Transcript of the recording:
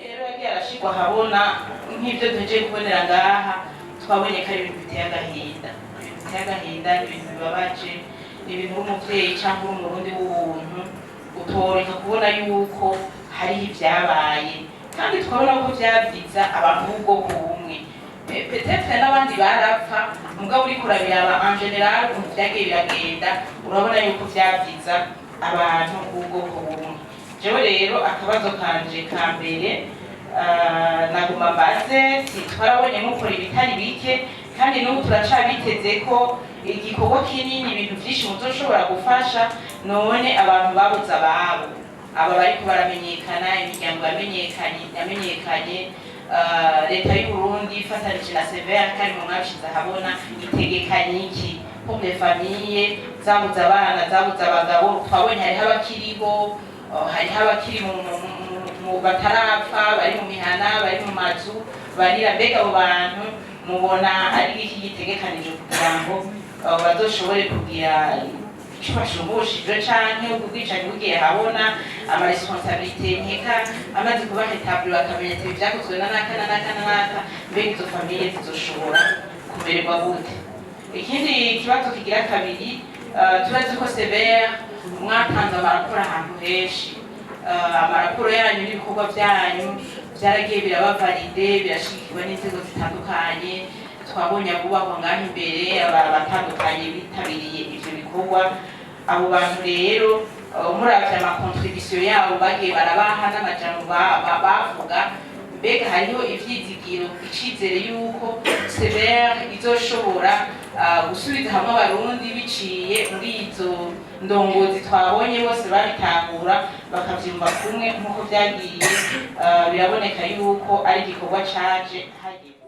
Rero yagiye arashirwa ahabona nk'ibyo duhejeje kubonera ngaha. Twabonye ko ari ibintu biteye agahinda, ibintu biteye agahinda, ni ibintu bibabaje, ni ibintu w'umuvyeyi cyangwa uri Umurundi w'ubuntu utoreka kubona yuko hariho ibyabaye, kandi tukabona ko vyavyiza abantu b'ubwoko bumwe. Peut-être n'abandi barapfa, mugabo uriko urabiraba en général ukuntu vyagiye biragenda, urabona yuko vyavyiza abantu b'ubwoko bumwe. Jewe rero akabazo kanje ka mbere, naguma mbaze si twarabonye mukora ibitari bike, kandi n'ubu turacabiteze ko igikorwa kinini, ibintu vyinshi muzoshobora gufasha. None abantu babuze ababo, aba bariko baramenyekana, imiryango yamenyekanye, leta y'u Burundi ifatanije na CVR, kandi mu mwabishize ahabona, itegekanye iki pour les familles zabuze abana, zabuze abagabo? Twabonye hariho abakiriho, hariho abakiri mu batarapfa, bari mu mihana, bari mu mazu barira. Mbega abo bantu mubona ari iki gitegekanije kugira ngo bazoshobore kugira ico bashumbushijwe, canke ubwo bwicanyi bugiye habona, ama responsabilités nkeka amaze kuba établi, bakamenya ati vyakozwe na naka na naka na naka, mbega izo famille zizoshobora kumererwa gute? Ikindi kibazo kigira kabiri, turazi ko CVR mwatanze amaraporo ahantu henshi. Amaraporo yanyu n'ibikorwa byanyu byaragiye biraba validé, birashigikirwa n'inzego zitandukanye. Twabonye abubahwa ngaho imbere, batandukanye bitabiriye ivyo bikorwa. Abo bantu rero, muravye ama contributions yabo bagiye barabaha n'amajambo bavuga, mbega hariho ivyizigiro, icizere yuko CVR izoshobora gusubiza hamwe Abarundi biciye muri izo ndongozi twabonye, bose babitahura, bakavyumva kumwe, nk'uko vyagiye biraboneka yuko ari igikorwa caje hageze?